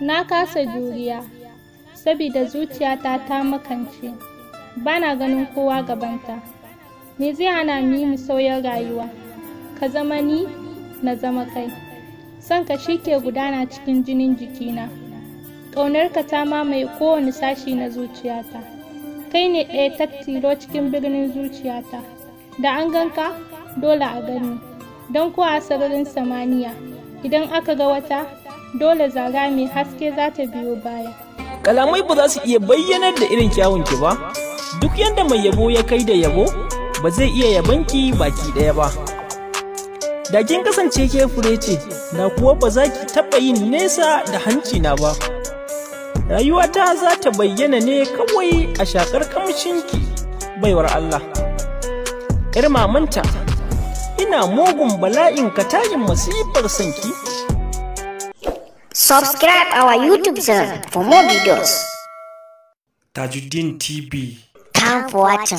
Na kasa juriya, sabida zuciyata ta makance, bana ganin kowa gabanta. Me zai hana mu yi musayar rayuwa? Ka zama ni, na zama kai. Sonka shi ke gudana cikin jinin jikina. Ƙaunarka ta mamaye kowane sashi na zuciyata. Kai ne ɗaya tak tilo cikin birnin zuciyata. Da an ganka, dole a gani. Don ko a sararin samaniya, idan aka ga wata, dole zara mai haske za ta biyo baya. Kalamai ba za su iya bayyanar da irin kyawunki ba. Duk yadda mai yabo ya kai da yabo, ba zai iya yabanki baki ɗaya ba. Da kin kasance ke fure ce, da kuwa ba za ki taɓa yin nesa da hanci na ba. Rayuwata za ta bayyana ne kawai a shakar kamshinki, baiwar Allah. ‘Yar mamanta, ina mugun bala'in katayin masifar sanki. Subscribe our YouTube channel for more videos. Tajuddin TV. Thanks for watching.